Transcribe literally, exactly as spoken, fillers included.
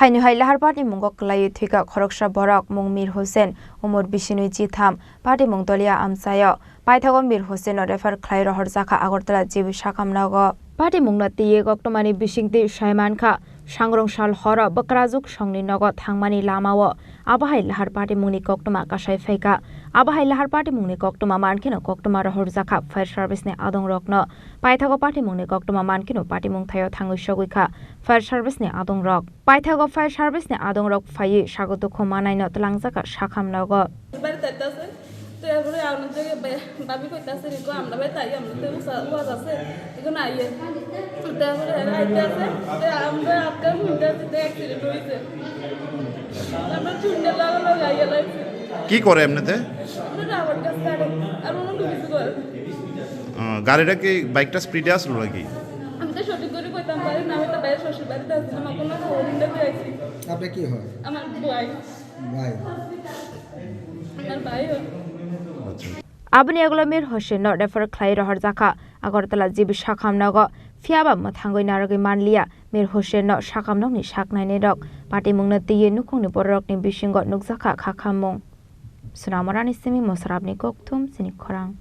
Haino hai lahar patimungo kwlaiwi thwikha khoroksa borok, mung Mir Hussein, umor bisinwi chitham, patimung Dolia amchaio. Paithago Mir Hussein no refer khlai rohorjakha Agartala G B sakham nogo. Patimungno twiwi koktwmani bisingtwi saimankha, sangrong sal horo bwkrajwk songni nogo thangmani lamao abo hai lahar patimungni koktwma kasai phaikha. Abo hai lahar patimungni koktwma mankheno koktwma rohorjakha fire service ni adongrokno. Paithago patimungni koktwma mankheno patimung thaio thangwi sogwikha fire service ni adongrok. Paithago fire service ni adongrok phaiwi sago dukhu manaino twlangjakha sakham nogo. বাড়ি যাইতাছে। তো এরপরে আমাদের যে বে-, ভাবি কইতাছে, "রিকো, আমরা বাড়ি তাই, আমরা তো উসা-, ওয়াজ আছে, এখন আইয়ে।" তো এরপরে এরা আইতে আছে, তো আমরা আটকা ঘুরতে আছি, তো অ্যাক্সিডেন্ট হয়েছে। আমরা ছুটতে লাগা লাগা আইয়া লাগছে। কি করে এমনিতে? আমরা রাবার গাছ কাটে, আর অন্য কিছু করে। আহ, গাড়িটা কি, বাইকটা স্পিডে আসলো নাকি? আমি তো সঠিক করে কইতাম পারি না, আমি তো বাইরে শ্বশুর বাড়িতে আছি, আমার কোনো খবর নিতে আইছি। আপনার কি হয়? আমার ভাই। ভাই। আমার ভাই হয়। আচ্ছা। Aboni ulo Mir Hussein no refer khlai rohorjakha Agartala G B sakham nogo, phiyaba mwthangwi narwgwi manliya. Mir Hussein no sakham nokni sak nainai rok patimungno twiwi nukhungni bororokni bisingo nukjakha kha khammung. Sunamorani simi Mosarapni kokthum chini khorang.